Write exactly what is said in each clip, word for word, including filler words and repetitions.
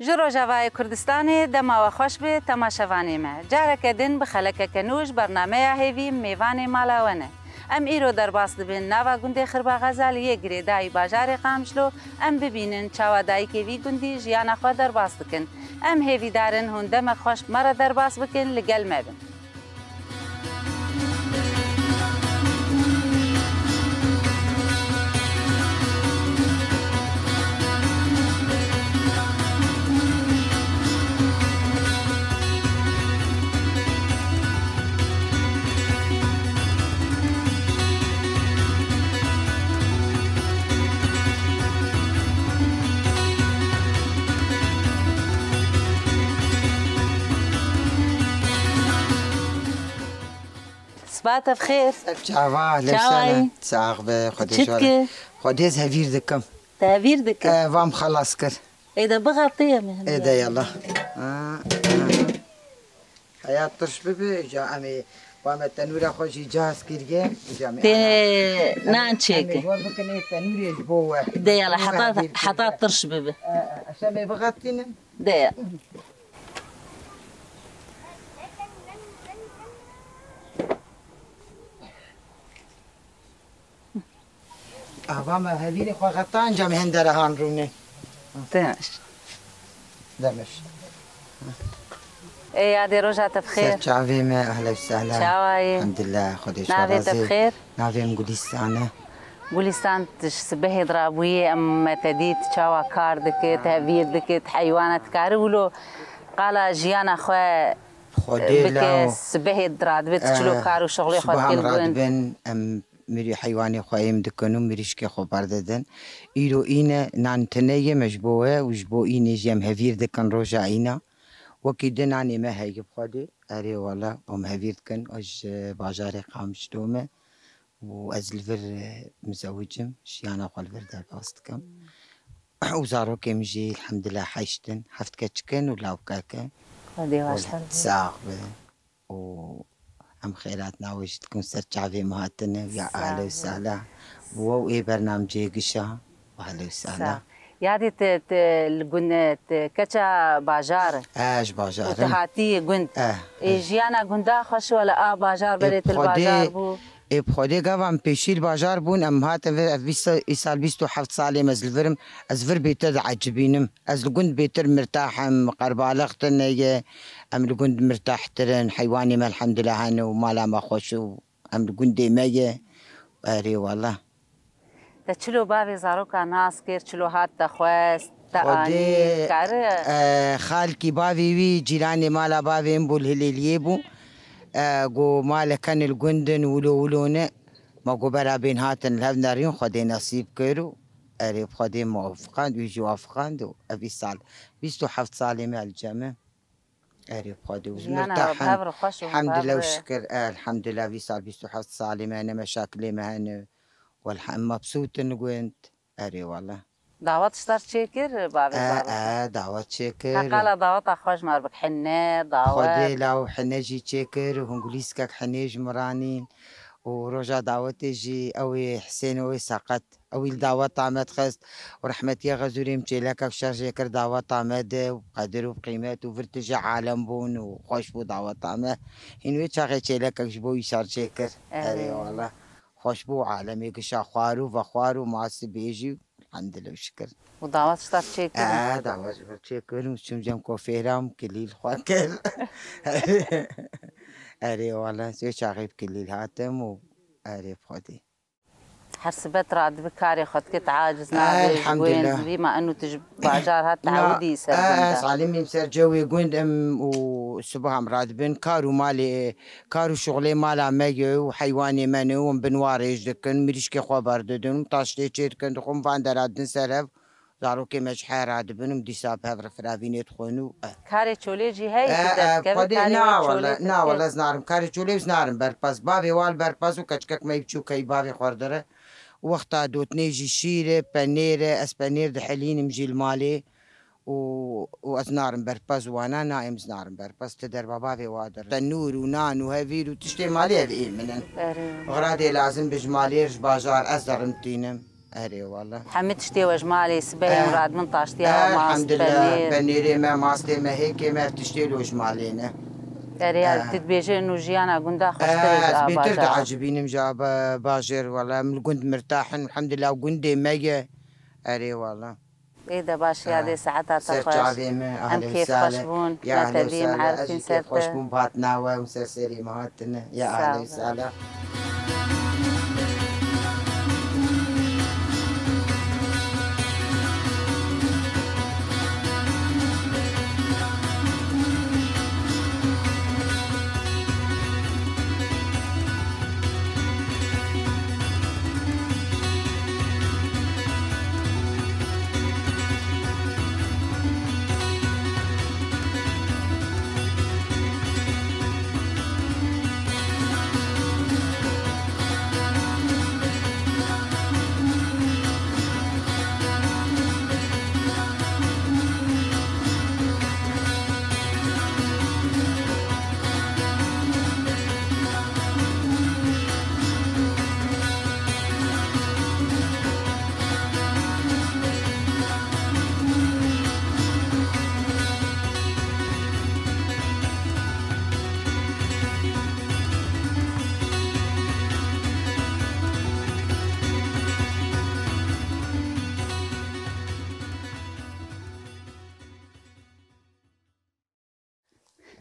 Ji Rojavayê Kurdistanê dema we xweş be temaşevanê me. Careke din bi xelekeke nû ji bernameya Hêvî mêvanê mala we ne. Em îro derbas dibin nava gundê Xirba Xezal yê girêdayî bajarê Qamişlo, em bibînin çawa dayikê vî gundî jiyana xwe derbas dikin. Em hêvîdar in hûn demek xweş bi me re derbas bikin, li gel me bin. Siba te bi xêr. Ser çava, Çawa lewsene. Yî? Sax be, Xwedê Çi jwar. Dike? Xwedê ez hevîr dikim. Te hevîr dike? E, vam xelas kir. Ê de bixatê em ê hemî. Ê de yala. Ha, ha. Heya tirş bibe, îca em ê, wa me tenûra xwe jî cihaz kiriye, îca me Tê ana. Nan Em ê çêke. Em ê we bikin ê tenûrê ji bo we. De yala, Bo we heta, hevîr heta kiriye. Tirş bibe. E, e, ez em ê bixatînim. De yala. Ava me hevîrê xwe xeta, anca me hindere han rûnê. Demiş. Demiş. Ê yadê, roja te bi xêr. Ser çavê me, ehla û sehla. Çawa yî? Elhamdulillah, Xwedê Navê te bi xêr? Navê min Gulîstan e. Gulîstan, tu ji sibehê dirabûyê, em me te dît, çawa kar dikit, hevîr dikit, heywana dikari wilo qala jiyana xwe Xwedê bike, law. Sibehê diradibit, çilo Eh, kar û şixulê xwe sibahan dikir gund. Radibin, em mirî heywanê xwe êm dikin û mirîşkê xwe berdidin. Îro îne nan tine ye me ji bo we û ji bo înê jî em hevîr dikin roja îna. Wekî di nanê me heye bi Xwedê. Erê wala, em hevîr dikin. Ez ji bajarê Qamişlo me û ez li vir, e, mizewicim, jiyana xwe li vir derbas dikim. Û zarokê min jî elhamdulillah heşt in, heft keçik in û lawkek e. Xwedê Wala, sax be. Û em xêrat navê jî dikin ser çavê me hatine, ya Sağ ehla û ol. Sahla. Bi we û ê bernamcê gişa, ehla û sahla. Sağ. Yadê te, te li gund, te keça bajar. E, ji bajar Û te im. Hatî gund. E, Ê e. Jiyana gunda xweş wala a bajar Ê berê te li Xwedê, bajar bû. Ê bi Xwedê gava em pêşî li bajar bûn, em hatin vir, ev bîst, îsal bîst û heft salê me ez li vir im, ez vir bêtir diecibînim. Ez li gund bêtir mirtah im, qerbalix tune ye, em li gund mirtahtir in, heywanê me elhamdulillah hene û mala me xweş û em li gundê me ye. Erê wala. Te çilo bavê zaroka nas kir, çilo hat te xwest, te Xwedê, anî, kare? E, xalkî bavê wî cîranê mala bavê min bû, li Hilêliyê bû. E, got, malek hene li gund in, wilo wilo ne. Ma got, bera bên hatin li hev nerîn, Xwedê nesîb kir û erê, Xwedê muwafiqand, wî jî wafiqand û ev îsal bîst û heft salê me li cem e. Erê, Xwedê û Jiyana mirtah hev in. Re xweş û Elhamdulillah hev û re şikir, e, elhamdulillah, vî sal bîst û heft salê me hene, meşakilê me hene. Welha em mebsût in gund. Erê wala. Dawet ji te re çêkir, bavê E, zarokê? E, dawet çêkir. He, qala daweta xwe ji me re bik, hine, dawet. Xwedê law hine jî çêkir û hingulîskek hinê ji min ranîn. Û roja dawetê jî ew ê Hisên, ew ê seqet. Ew ê li daweta me dixist. Û rehmetiya Xezûrê min çêlekek şer jê kir daweta me de û bi qedir û bi qîmet û vir tije alem bûn û xweş bû daweta me. Hîn wê çaxê çêlekek ji bo wî şer çêkir. Erê. Erê wala. Xweş bû alemê gişa xwar û vexwar û masî bêjî. Elhamdulillah û şikir. Û dawet ji te re çêkirin? E, dawet ji vir çêkirin û çûm cem kofêra min kilîl xwe kir. Erê wala, sê çaxê bi kilîl hatim û erê bi Xwedê. Her sibet radibi karê xwe dikit, aciz nabe ji Elhamdulillah. Wên, bî ma enu tu ji bajar hat Na, teewidî ser e, gunda. Ez alimîm ser cewê gund im û sibaha em radibin kar û malê, kar û şixulê mala me ye û heywanê me ne û em bin wa rêj dikin, mirîşkê xwe berdidin û taştê çê dikin, dixwin van dera din ser hev, zarokê me ji heya radibin û dîsa bi hev re firavînê dixwin û, e. Karê çolê jî heye E, tu e, derdikevî, Xwedê karê na wê wele, çolê na te wele dike? Ez narim. Karê çolê ez narim berpez. Bavê wal berpez û keçikek me yî biçûk heyî bavê xwe didire. Wexta dotinê jî şîr e, penêr e, ez penêr dihelînim jî li malê û, û ez narim berpez wana, na em ez narim berpez. Ti derba bavê wa dir. Tenûr û nan û hevîr û tiştê malê ev ê min in. Erê. Xradê lazim bi ji malê ji bajar ez derim tînim. Erê wala. Hemî tiştê we ji malê sibehê hûn radibin taştiya we, mast, penîr. Elhamdulillah, penîrê me, mastê me, hêkê me, ev tiştê lo ji malê ne. Erê, tu dibêje û jiyana gunda xweştir e ji a bajara. Ez bêtir diecibînim ji a ba-, bajêr wala. Em li gund mirtah in, elhamdulillah, gundê me ye. Erê wala. Ê de baş ya dê saeta te xweş. Ser çavê me, em kêf xweş bûn, me tevî, em erifîn ser te. Xweş bûn, bi hatina we û ser serê me hatine. Ya ehle û sehla.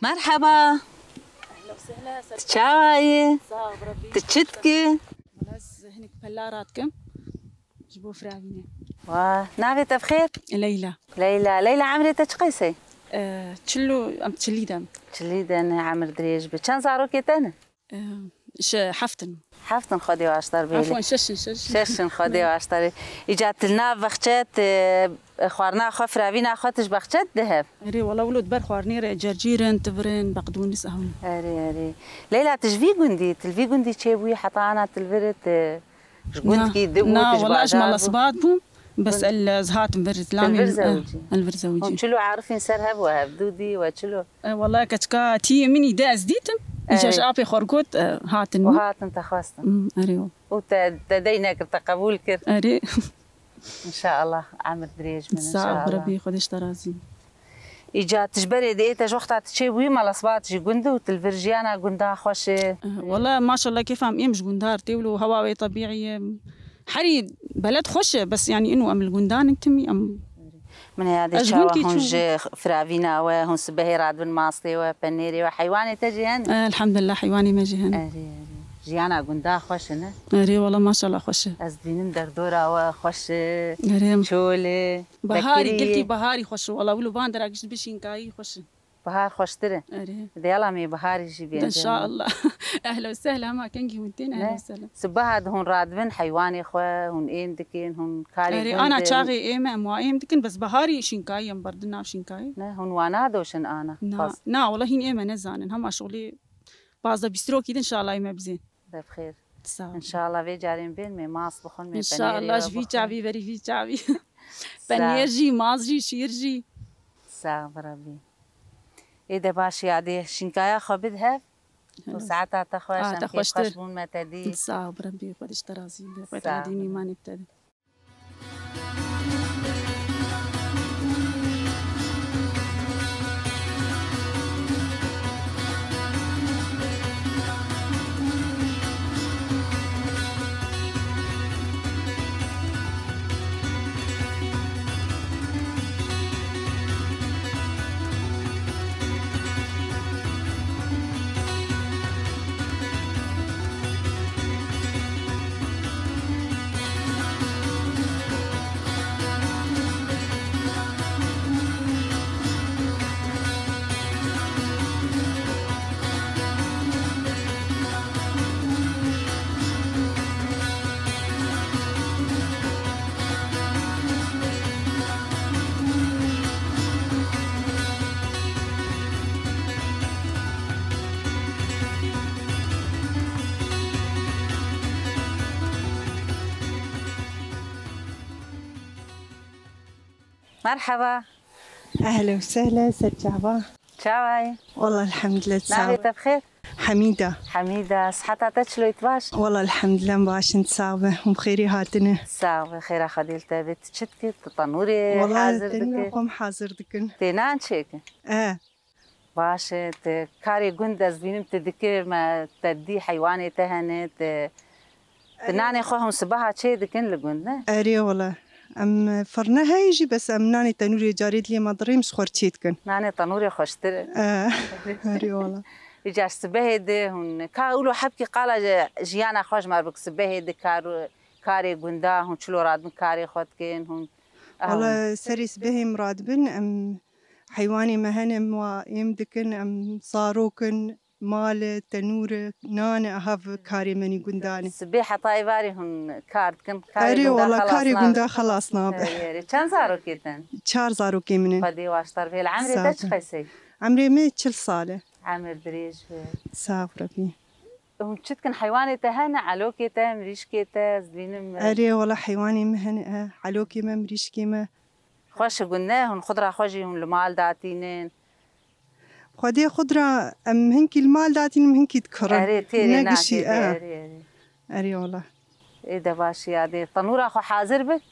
Merheba. Ehla û sehla, ser çawa yî? Sax, bi Rebbî. Tu çi dikî? Wala ez hinek pela radikim. Ji bo firavînê. Wa, navê te bi xêr? Leyla. Leyla, Leyla, emrê te çi qeysey? Ee, çil û, em çilî de. Çilî de ne, emir dirêj bi. Çend zarokê te ne? Ee, şe-, heft in. Heft in, Xwedê waştar bêle. Afwan, şeş in, şeş in. Şeş in, Xwedê waştar bê. Îca tu li nav bexçe, tu, e, xwarina xwe, firavîna xwe tu ji bexçe didihe? Erê, wala wilo di ber xwarinê re, cercîr in, tivir in, beqdûnis, ew in. Erê, erê. Leyla, tu ji vî gundî, tu li vî gundî çêbûyî heta ana tu li vir î, tu ji gundkî dibû, tu ji bajar bû? Na, wala ji Malesbat bûm. Bes el, ez hatim vir zilamê. Li vir zewicî? El vir zewicî. Hûn çilo arifîn ser hev we, hevdû dî we çilo? E, wala keçika tiyê min î de ez dîtim. Îca ji apê xwe re got, e, hatin. Û hatin te xwestin. Hmm, erê o. Û te, te dey nekir, te qebûl kir. Erê. Înşallah emir dirêj bin, înşallah. Sağ ol, Rebbî, Xwedê ji te razî. Îca tu ji berê diê te ji wexta tu çêbûyî Malesbat jî gund û tu li vir jiyana gunda xweş e? Eh, wele maşallah kêfa em êm ji gundar tê wilo hewa wê tebîî ye. Herî beled xweş e, bes yanî ino em li gundan in timî em. Min yadê çawa hûn ji firavîna we, hûn sibehê radibin mastê we, penêrê we, heywanê te jî hene? Eh, elhamdulillah heywanê me jî hene. Erê, erê. Jiyana gunda xweş e, ne? Erê, wele maşallah xweş e. Ez dibînim derdora we xweş e, çol e. Biharî, gelkî biharî xweş e. Wela wilo van dera gişt bi şînkayî xweş e. Bihar xweştir e. Erê. Dê yala me biharî jî bênce. Înşallah. Ehla û sehla, hema kengî hûn tên, ehla û sehla. Sibeha di hûn radibin heywanê xwe, hûn êm dikin, hûn karê gund dikin. Erê, ana çaxê êm e, em wa êm dikin, bes biharî şînkayî em berdin nav şînkayî. Ne, hûn wa nadoşin ana? Na, na, wela hîn êm e nezanin. Hema şixulê pazdeh bîst rokî din înşallah êm e bizên. Be bi xêr. Sağ ol. Înşallah vê carên bên me mast bixwin, me penêrê we bixwin. Înşallah ji vî çavî verî vî çavî. Sağ ol. Penêr jî, mast jî, şîr jî. Sağ ol, bi Rebbî. Ê de baş yadê şînkaya xwe bid hev. Û saeta te xweş, em kêf xweş bûn me te dî. Sağ ol, bi Rebbî, Xwedê ji te razî be. Xwedê dîn îmanê bi te de. Merheba. Ehlen û sehlen, ser çava. Çawa yî? Wallah, elhamdülillah, sağ ol. Navê te bi xêr? Hemîda. Hemîda, siheta te çilo ye, tu baş? Wala elhamdulillah, em baş in, sax be. Hûn bi xêrê hatine. Sax be, xêra Xwedê li te be. Tu çi dikî? Tu tenûrê Wala hazir tenûra dikî? Xwe em hazir dikin. Tê nan çêkin? E. Baş e, tu karê gund ez dibînim tu dikî, me te dî heywanê te hene, tu, tu Erê. Nanê xwe hûn sibeha çê dikin li gund, ne? Erê wala. Em firne heye jî, bes em nanê tenûrê carê dilê me dirêm ji xwe re çê dikin. Nanê tenûrê xweştir e. E, erê wala. Îcar sibehê de hûn ka wilo hebkî qala ji-, jiyana xwe ji me re bik, sibehê de kar, karê gunda, hûn çilo radibin karê xwe dikin, hûn, Wala serê sibehê em radibin, em heywanê me hene, em wa êm dikin, em zarok in, mal e, tenûr e, nan e, aha vi karê me nî gundan e. Sibê heta êvarê hûn kar dikin, karê Erê gunda wala, xelas karê nabe. Gunda xelas nabe. Erê, erê. Çend zarokê te ne? Çar zarokê min in. Xwedê waştar bihêle. Emrê Sağ te ol. Çi qesey? Emrê min çil sal e. Emir dirêj be. Sağ ol Rebî. Hûn çi dikin? Heywanê te hene, elokê te, mirîşkê te, ez dibînim, e, Erê wala heywanê min hene, e, elokê me, mirîşkê me. Xweş e gund ne, hûn xudra xwe jî hûn li mal datînin? Xwedê xudra em hinkî li mal datînin, hinkî dikirin. Erê, têrê Ne nakê gişî, te, e. Erê, erê. Erê wala. Ê de baş e, yadê. Tenûra xwe hazir bik.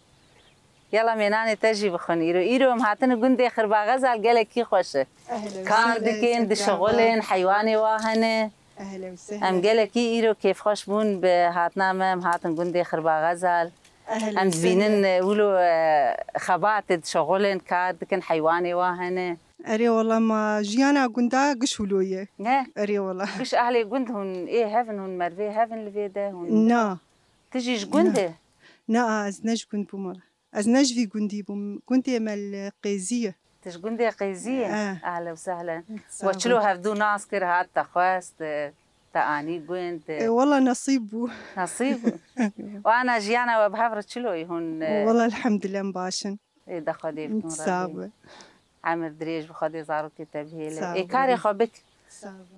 Yala mênanê te jî bixwin îro. Îro em hatine gundê Xirba Xezal, gelekî xweş e. Ehlen, Kar sehlen, dikin, sehlen. Dişixulin, heywanê wa hene. Ehlen, sehlen. Em gelekî îro kêfxweş bûn bi hatina me, em hatin gundê Xirba Xezal. Ehlen, Em dibînin, sehlen. E, wilo, e, xebatê dişixulin, kar dikin, heywanê wa hene. Erê wala ma jiyana gunda giş wilo ye. Ne? Erê wala. Giş ahlê gund hûn ê hevin, hûn mervê hevin li vê de hûn. Na. Tu jî ji gund e? Na, ez ne ji gund bûm wala. Ez ne ji vî gundî bûm. Gundê me li Qêzî ye. Tu ji gundê Qêzî ye? Eh. Ehlen û sehlen. Sağ ol. We çilo hevdû nas kir, hat te xwest, te anî gund? E, wela nesîb bû. Nesîb bû. Û ana jiyana we bi hev re çilo ye hûn, e? Wela elhamdulillah em baş in. Ê de Xwedê bi hûn re bê. Sağ be. Emir dirêj bi Xwedê zarokê te bihêle. Sağ ol. Ê karê xwe bik. Sağ be.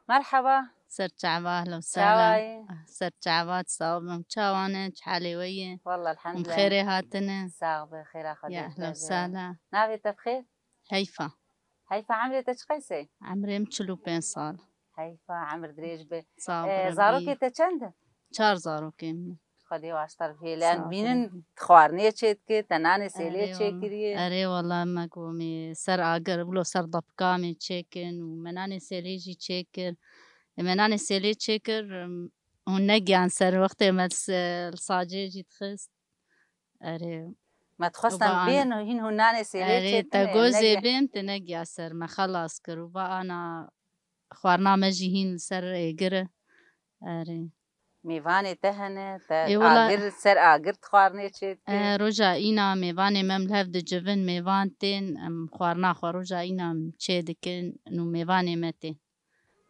Merhaba. Ser çava, ehlen û sehlen. Çawa yî? Ser çava, sağ olun. Çawa ne, çi halê we ye? Wallah, elhamdülillah. Hûn bi xêrê hatine. Sağ be, xêra Xwedê. Ya, ehlen û sehlen. Navê te bi xêr? Heyfa. Heyfa, emrê te çi qeysey? Emrê min çil û pênc sal. Heyfa, emir dirêj be. Sağ ol, Ee, Rebî. Zarokê te çend in? Çar zarokê min. Xwedê waştar bihêle. Sağ ol, Rebî. Em bînin xwarinê çê dike, te nanê sêlê çê kiriye. Erê wala, me got me ser agir, wilo ser dapika me çêkin û me nanê sêlê jî çêkir. Ê, me nanê sêlê çêkir, em, hûn negiyan ser wextê me li s-, li sacê jî dixist. Erê. Me dixwest em bêjin, hîn hûn nanê sêlê çêdin, te got zê bêm, te negiya ser, me xelas kir û va ana xwarina me jî hîn li ser êgir e. Erê. Mêvanê te hene, te agir, ser agir tu xwarinê çêdikî? Ê, wela. E, roja îna mêvanê me em li hev dicivin, mêvan tên, em xwarina xwe roja îna em çê dikin û mêvanê me tên.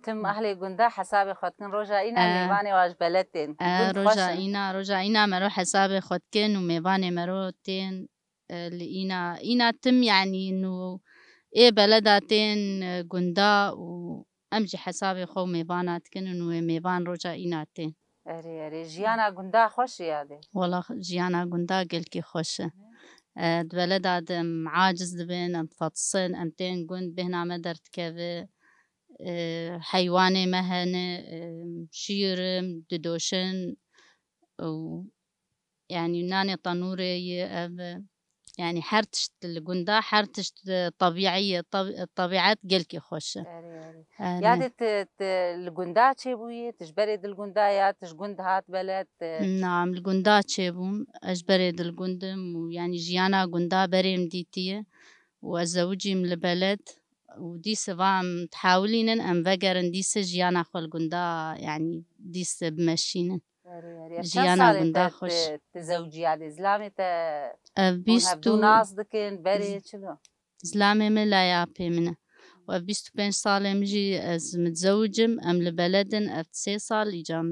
Tim ahlê gunda hesabê xwe dikin. Roja îna, e, mêvanê wa ji beled tên. E, gund xweş in. Roja îna, roja îna mero hesabê xwe dikin û mêvanê mero tên, e, li îna. Îna tim, yanî nû ê beleda tên, e, gunda û em jî hesabê xwe û mêvana dikin û wê mêvan roja îna tên. Erê, erê. Jiyana gunda xweş e yadê. Wela jiyana gunda gelkî xweş e. E, di beleda de em aciz dibin, em difetisin, em tên gund, bêhna me derdikeve. E, heywanê me hene, e, şîr in, didoşin û, yanî, nanê tenûrê ye ev, yanî, her tişt li gunda, her tişt, e, tebîî ye, teb-, tebîet gelkî xweş e. Erê, erê. Erê. Yadê tu, tu li gunda çêbûyê, tu ji berê di li gunda ya, tu ji gund hat beled, e? Na, em li gunda çêbûm, ez ji berê di li gund im û, yanî, jiyana gunda berê min dîtiye û ez zewicîm li beled. û dîse va em dihewilînin, em vegerin dîse jiyana xwe li gunda, yanî dîse bimeşînin. Erê, erê. Ev çend Jiyana salê gunda te, xweş. te, te zewciya dê? Zilamê te Ev hûn bîst hevdû û nas dikin, berê çilo? Zilamê min laya pê min e. Û ev bîst û pênc salê min jî ez mitizewicim, em li beled in, ev sê sal îca em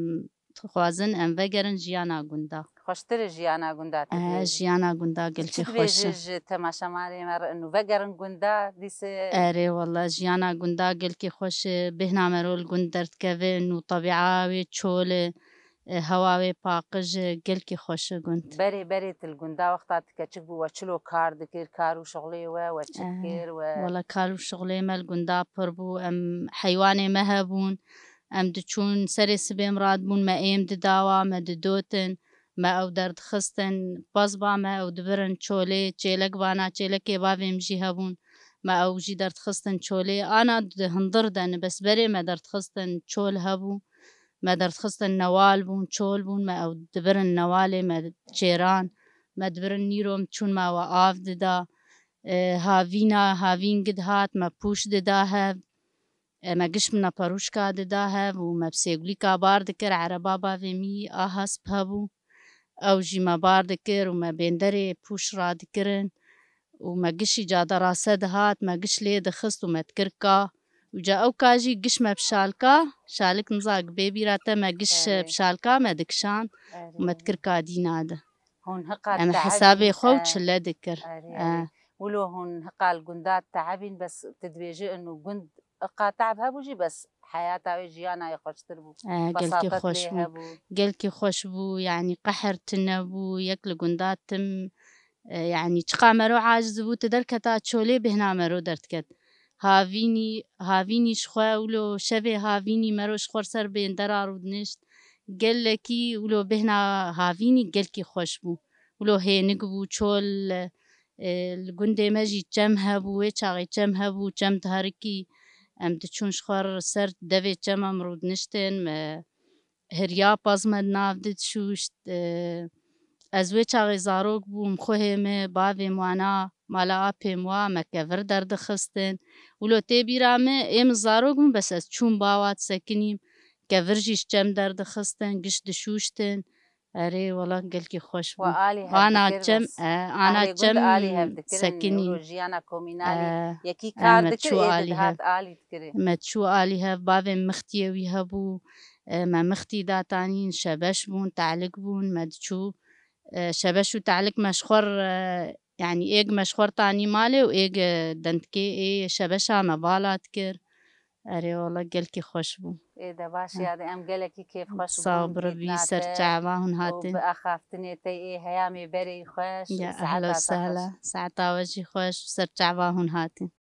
dixwazin em vegerin jiyana gunda. Xweştir e jiyana gunda, tu Eh, dibêjî. Jiyana gunda Tu gelkî çi xweş e. dibêjî ji temaşevanê me re, inu vegerin gunda, dîse Erê, wela jiyana gunda gelkî xweş e. Bêhna mero li gund derdikeve, inu tebîa wê çol e, e, hewa wê paqij e, gelkî xweş e gund. Berê, berê tu li gunda wexta tu keçik bû, we çilo kar dikir, kar û şixulê we, we çi Eh, dikir, we wela kar û şixulê me li gunda pir bû. Em heywanê me hebûn. Em diçûn serê sibê em radibûn, me êm didawa, me didotin, me ew derdixistin, pez ba me ew dibirin çolê, çêlek vana, çêlekê bavê min jî hebûn, me ew jî derdixistin çolê. Ana di hundir de ne, bes berê me derdixistin çol hebû, me derdixistin newal bûn, çol bûn, me ew dibirin newalê, me çêran, me dibirin nîro em çûn me we av dida. E, havîna, havîn gid hat, me pûş dida hev. E, me giş mina perûşka dida hev û me bi sêgulîka bar dikir, ereba bavê min a hesp hebû. Ew jî me bar dikir û me bênderê pûş radikirin û me gişî caderase dihat, me giş lê dixist û me dikir ka. Û ca ew ka jî giş me bi şalka, şalik niza bê bîra te, me giş, Erê. bi şalka me dikişand û me Erê. dikir ka dîna de. Hûn hiqa Em te'ebîn, hesabê xwe û e, çile dikir. Erê, E. erê. Wilo hûn hiqa li gunda te'ebîn, bes tu dibêjî inu gund hiqa te'eb hebû jî, bes heyata wê jiyana wê xweştir bû. E, gelkî Besatet xweş lê bû. hebû. Gelkî xweş bû, yanî qehr tune bû, yek li gunda tim, e, yanî çiqa mero aciz bû, tu derketa çolê bêhna mero derdiket. Havînî, havînî ji xwe wilo şevê havînî mero ji xwe ser bêndera rûdinişt. Gelekî wilo bêhna havînî gelkî xweş bû. Wilo hênik bû, çol, e, li gundê me jî çem hebû, wê çaxê çem hebû, çem diherikî. Em diçûn ji xwe ser devê çem em rûdiniştin, me hiriya pez me di nav de dişûşt. E, ez wê çaxê zarok bûm, xwehê me, bavê me wana, mala apê me wa, me kevir derdixistin. Wilo tê bîra me, ê min zarok bûn, bes ez çûm bawa disekinîm. Kevir jî ji çem derdixistin, giş dişûştin. Erê, wela gelkî xweş bû. We alî hev Ana dikir, çem, bes e, ana ehlê gund çem alî hev dikirin, sekinî. Wilo jiyana komînalî E, yekî e, kar me dikir, çû ê alî dihat hev. alî dikirê. Me çû alî hev, bavê mixtiyê wî hebû. E, me mixtî datanîn, şebeş bûn, te'lik bûn, me diçû. E, şebeş û te'lik me ji xwe re, yanî êg me ji xwe re tanî malê û êg, e, dendikê ê şebeşa me vala dikir. Erê, wela gelkî xweş bû. Ê de baş Heh. ya de em gelekî kêfxweş Sağ bûn, ol, bi ribî, dîtina ser te çava hûn û hatin. bi axaftinê te ê heyamê berê xweş, Ya, saeta ehla te sehla. xweş. Saeta we jî xweş, ser çava hûn hatin.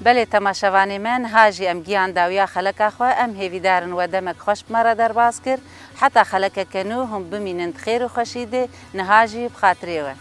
Belê temaşevanê me, niha jî em gihan dawiya xeleka xwe. Em hêvîdar in we demek xweş bi me re derbas kir. Heta xelekeke nû hûn bimînin di xêr û xweşî de. Niha jî bi xatirê we.